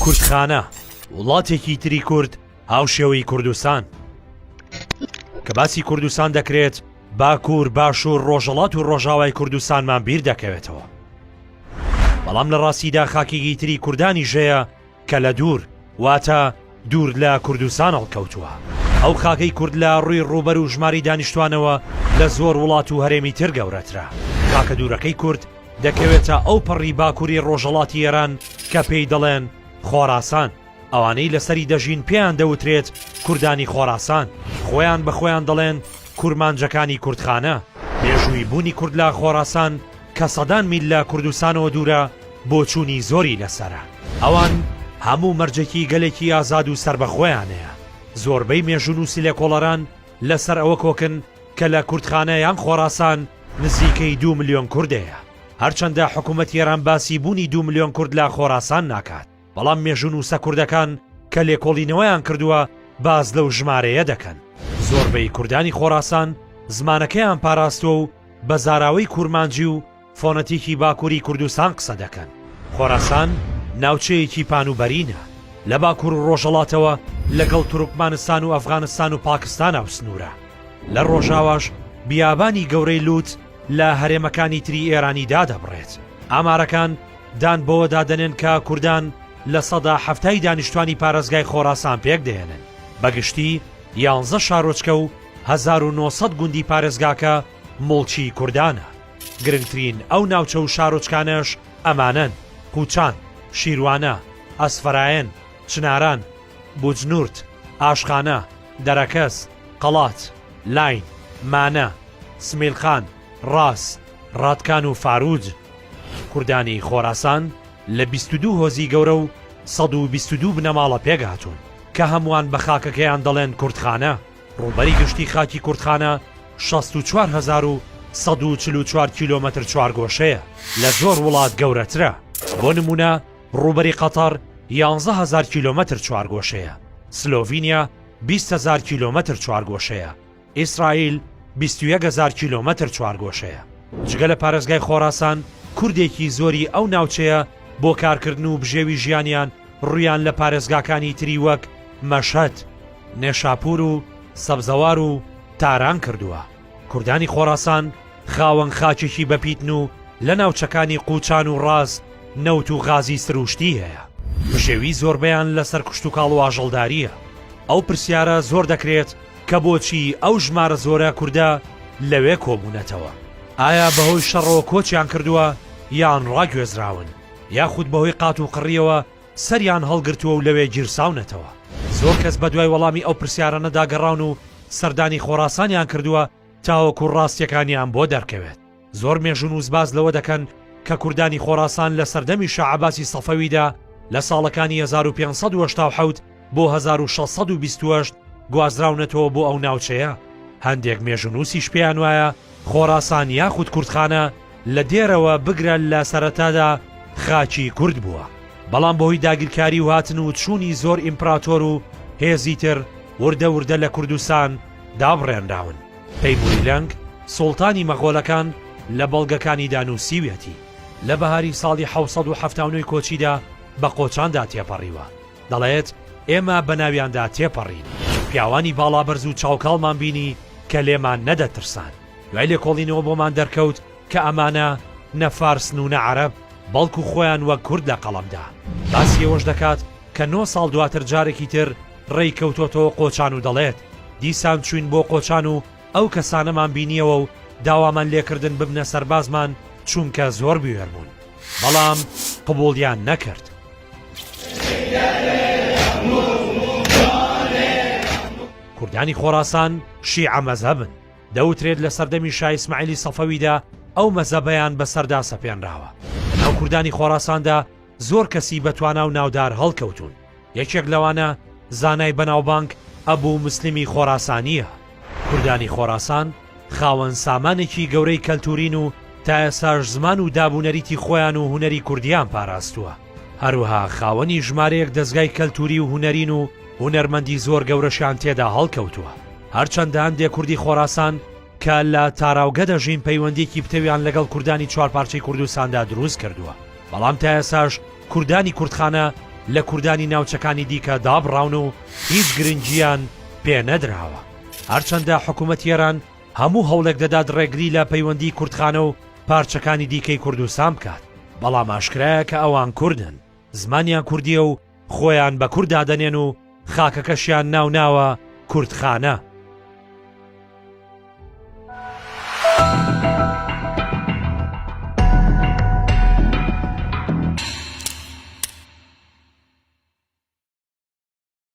کوردخانە، وڵاتێکی تری کورد هاوشێوەی کوردستان. کە باسی کوردستان دەکرێت، باکوور، باشوور، ڕۆژهەڵات و ڕۆژاوای کوردستانمان بیر دەکەوێتەوە. بەڵام لە ڕاستیدا خاکێکی تری کوردانیش هەیە کە لە دوور، واتە دوور لە کوردستان هەڵکەوتووە. ئەو خاکەی کورد لە ڕووی ڕووبەر و ژمارەی دانیشتوانەوە لە زۆر وڵات و هەرێمی تر گەورەترە. خاکە دوورەکەی کورد دەکەوێتە ئەو پەڕی باکووری ڕۆژهەڵاتی ئێران کە پێی دەڵێن خۆراسان. ئەوانەی لەسەری دەژین پێیان دەوترێت کوردانی خۆراسان. خۆیان بە خۆیان دەڵێن کورمانجەکانی کوردخانە. مێژووی بوونی کورد لە خۆراسان کە سەدان میل لە کوردستانەوە دوورە، بۆچوونی زۆری لەسەرە. ئەوان هەموو مەرجێکی گەلێکی ئازاد و سەربەخۆیان هەیە. زۆربەی مێژوونووسی لێکۆڵەران لەسەر ئەوە کۆکن کە لە کوردخانە یان خۆراسان نزیکەی دوو ملیۆن کورد هەیە. هەرچەندە حکوومەتی ئێران باسی بوونی دوو ملیۆن کورد لە خۆراسان ناکات. بەڵام مێژوونووسە کوردەکان کە لێکۆڵینەوەیان کردووە باس لەو ژمارەیە دەکەن. زۆربەی کوردانی خۆراسان زمانەکەیان پاراستووە و بە زاراوەی کورمانجی و فۆنەتیکی باکووری کوردستان قسە دەکەن. خۆراسان ناوچەیەکی پان و بەرینە. لە باکوور و ڕۆژهەڵاتەوە لەگەڵ تورکمانستان و ئەفغانستان و پاکستان هاوسنوورە. لە ڕۆژاواش بیابانی گەورەی لووت لە هەرێمەکانی تری ئێرانی دادەبڕێت. ئامارەکان دان بەوەدا دەنێن کە کوردان 70% ی دانیشتوانی پارێزگای خۆراسان پێک دەهێنن. بە گشتی یانزە شارۆچکە و 1900 گوندی پارێزگاکە موڵکی کوردانە. گرنگترین ئەو ناوچە و شارۆچکانەش ئەمانەن، قوچان، شیروانە، ئەسفەرایەن، چناران، بوجنورد، ئاشخانە، دەرەکەس، قەڵات، لاین، مانە، سمیلخان، ڕاس، ڕادکان و فاروج. کوردانی خۆراسان لە 22 هۆزی گەورە و 122 بنەماڵە پێکهاتوون کە هەمووان بە خاکەکەیان دەڵێن کوردخانە. ڕووبەری گشتی خاکی کوردخانە 64144 کیلۆمەتر چوارگۆشەیە، لە زۆر وڵات گەورەترە. بۆ نموونە ڕووبەری قەتەر 11000 کیلۆمەتر چوارگۆشەیە، سلۆڤینیا 20000 کیلۆمەتر چوارگۆشەیە، ئیسرائیل 21000 کیلۆمەتر چوارگۆشەیە. جگە لە پارێزگای خۆراسان، کوردێکی زۆری ئەو ناوچەیە بۆ کارکردن و بژێوی ژیانیان ڕوویان لە پارێزگاکانی تری وەک مەشهەد، نێشاپوور و سەبزەوار و تاران کردووە. کوردانی خۆراسان خاوەن خاکێکی بەپیتن و لە ناوچەکانی قوچان و ڕاز نەوت و غازی سرووشتی هەیە. بژێوی زۆربەیان لەسەر کشتوکاڵ و ئاژەڵدارییە. ئەو پرسیارە زۆر دەکرێت کە بۆچی ئەو ژمارە زۆرە کوردە لەوێ کۆبوونەتەوە؟ ئایا بەهۆی شەڕەوە کۆچیان کردووە یان ڕاگوێزراون؟ یاخود بەهۆی قاتوقڕییەوە سەریان هەڵگرتووە و لەوێ گیرساونەتەوە؟ زۆر کەس بەدوای وەڵامی ئەو پرسیارانەدا گەڕاون و سەردانی خۆراسانیان کردووە تاوەکو ڕاستییەکانیان بۆ دەرکەوێت. زۆر مێژوونووس باس لەوە دەکەن کە کوردانی خۆراسان لە سەردەمی شا عەباسی سەفەویدا لە ساڵەکانی 1587 بۆ 1628 گوازراونەتەوە بۆ ئەو ناوچەیە. هەندێک مێژوونووسیش پێیان وایە خۆراسان یاخود کوردخانە لە دێرەوە بگرە لە سەرەتادا خاکی کورد بووە، بەڵام بەهۆی داگیرکاری و هاتن و چوونی زۆر ئیمپراتۆر و هێزی تر وردە وردە لە کوردستان دابڕێنراون. تەیموری لەنگ، سوڵتانی مەغۆلەکان لە بەڵگەکانیدا نووسیویەتی، لە بەهاری ساڵی 779 ی کۆچیدا بە قۆچاندا تێپەڕیوە، دەڵێت، ئێمە بەناویاندا تێپەڕین، پیاوانی باڵابەرز و چاوکاڵمان بینی کە لێمان نەدەترسان. دوای لێکۆڵینەوە بۆمان دەرکەوت کە ئەمانە نە فارسن و نە عەرەب، بەڵکو خۆیان وەک کورد لە قەڵەم دا. باسی ئەوەش دەکات کە نۆ ساڵ دواتر جارێکی تر ڕێی کەوتۆتەوە قۆچان و دەڵێت، دیسان چووین بۆ قۆچان و ئەو کەسانەمان بینییەوە و داوامان لێکردن ببنە سەربازمان چونکە زۆر بوێر بوون. بەڵام قبوڵیان نەکرد. کوردانی خۆراسان شیعە مەزهەبن. دەوترێت لە سەردەمی شا ئیسماعیلی سەفەویدا ئەو مەزهەبەیان بەسەردا سەپێنراوە. لەناو کوردانی خۆراساندا زۆر کەسی بەتوانا و ناودار هەڵکەوتوون. یەکێک لەوانە زانای بەناوبانگ ئەبوو موسلیمی خۆراسانییە. کوردانی خۆراسان خاوەن سامانێکی گەورەی کەلتوورین و تا ئێستاش زمان و دابونەریتی خۆیان و هونەری کوردییان پاراستووە. هەروەها خاوەنی ژمارەیەک دەزگای کەلتووری و هونەرین و هونەرمەندی زۆر گەورەشیان تێدا هەڵکەوتووە. هەرچەندە هەندێک کوردی خۆراسان کە لە تاراوگە دەژین پەیوەندییەکی پتەویان لەگەڵ کوردانی چوارپارچەی کوردستاندا دروست کردووە، بەڵام تا ئێستاش کوردانی کوردخانە لە کوردانی ناوچەکانی دیکە دابڕاون و هیچ گرنگییان پێ نەدراوە. هەرچەندە حکوومەتی ئێران هەموو هەوڵێک دەدات ڕێگری لە پەیوەندیی کوردخانە و پارچەکانی دیکەی کوردستان بکات، بەڵام ئاشکرایە کە ئەوان کوردن، زمانیان کوردییە و خۆیان بە کورد دادەنێن و خاکەکەشیان ناو ناوە کوردخانە.